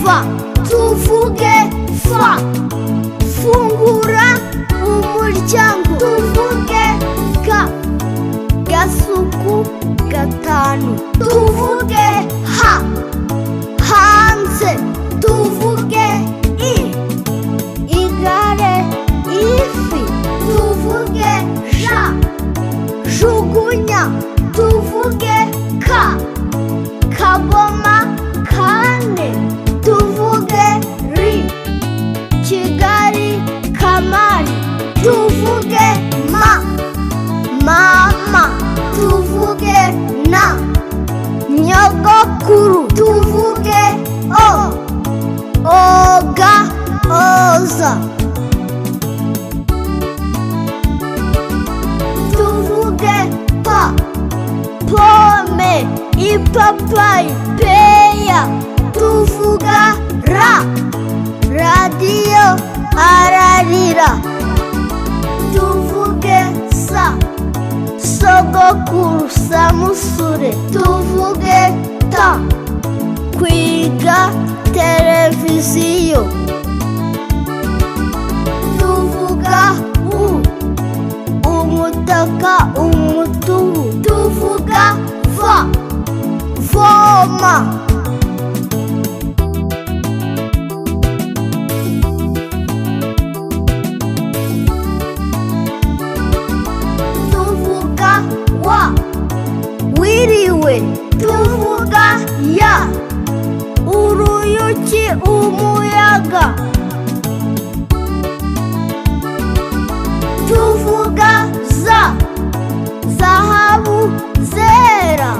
Va. Tuvuge fa. Fungura umuryango. Tuvuge ga. Gasuku gatanu. Tuvuge ha. Hanze. Tuvuge i. Igare ifi. Tuvuge ja. Jugunya. Tuvuge ka. Kagoma kane. Tuvuge ri. Kigali Kamari. Tuvuge ma. Mama. Tuvuge na. Nyogokuru. Tuvuge o. Oga oza. Tuvuge pa. Pome, ipapayi, peya. Tuvuga ra. Radiyo ararira. Tuvuge sa. Sogokuru samusure. Tuvuge ta. Kwiga televiziyo. Tuvuga u. Umutaka umutubu. Tuvuga va. Voma. Tuvuga wa. Wiriwe. Tuvuga ya. Uruyuki umuyaga. Tuvuga za. Zahabu zera.